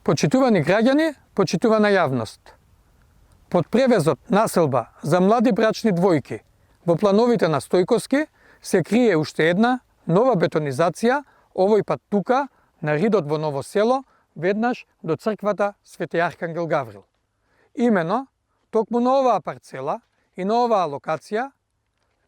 Почитувани граѓани, почитувана јавност. Под превезот населба за млади брачни двојки во плановите на Стојковски се крие уште една нова бетонизација, овој пат тука, на ридот во Ново село, веднаш до црквата Свети Архангел Гаврил. Имено, токму на оваа парцела и на оваа локација,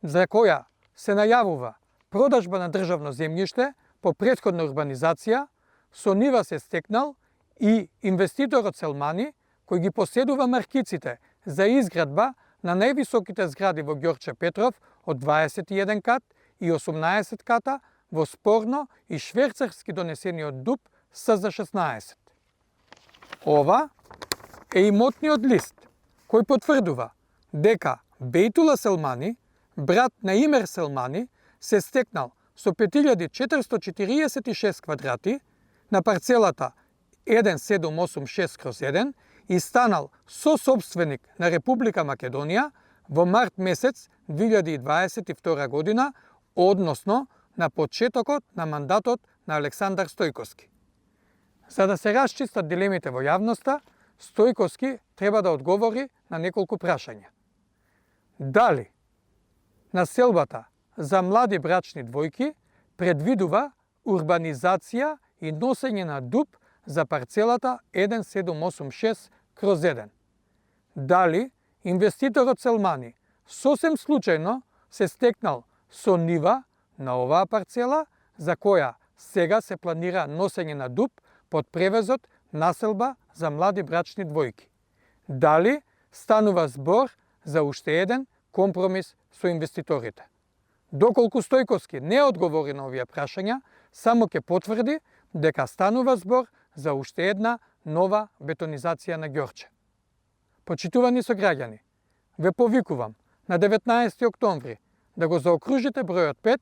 за која се најавува продажба на државно земјиште по претходна урбанизација, со нива се стекнал и инвеститорот Селмани, кој ги поседува маркиците за изградба на највисоките згради во Ѓорче Петров од 21 кат и 18 ката во спорно и шверцарски донесениот ДУП СЗ-16. Ова е имотниот лист кој потврдува дека Бејтула Селмани, брат на Имер Селмани, се стекнал со 5446 квадрати на парцелата 1786/1 и станал сособственик на Република Македонија во март месец 2022 година, односно на почетокот на мандатот на Александар Стојковски. За да се расчистат дилемите во јавноста, Стојковски треба да одговори на неколку прашања. Дали населбата за млади брачни двојки предвидува урбанизација и носење на ДУП за парцелата 1786/1? Дали инвеститорот Селмани сосем случајно се стекнал со нива на оваа парцела, за која сега се планира носење на ДУП под превезот населба за млади брачни двојки? Дали станува збор за уште еден компромис со инвеститорите? Доколку Стојковски не одговори на овие прашања, само ќе потврди дека станува збор за уште една нова бетонизација на Ѓорче. Почитувани сограѓани, ве повикувам на 19 октомври да го заокружите бројот 5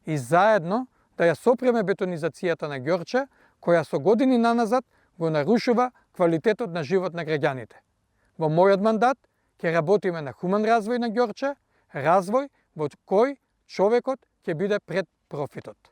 и заедно да ја сопреме бетонизацијата на Ѓорче, која со години наназад го нарушува квалитетот на живот на граѓаните. Во мојот мандат ќе работиме на хуман развој на Ѓорче, развој во кој човекот ќе биде пред профитот.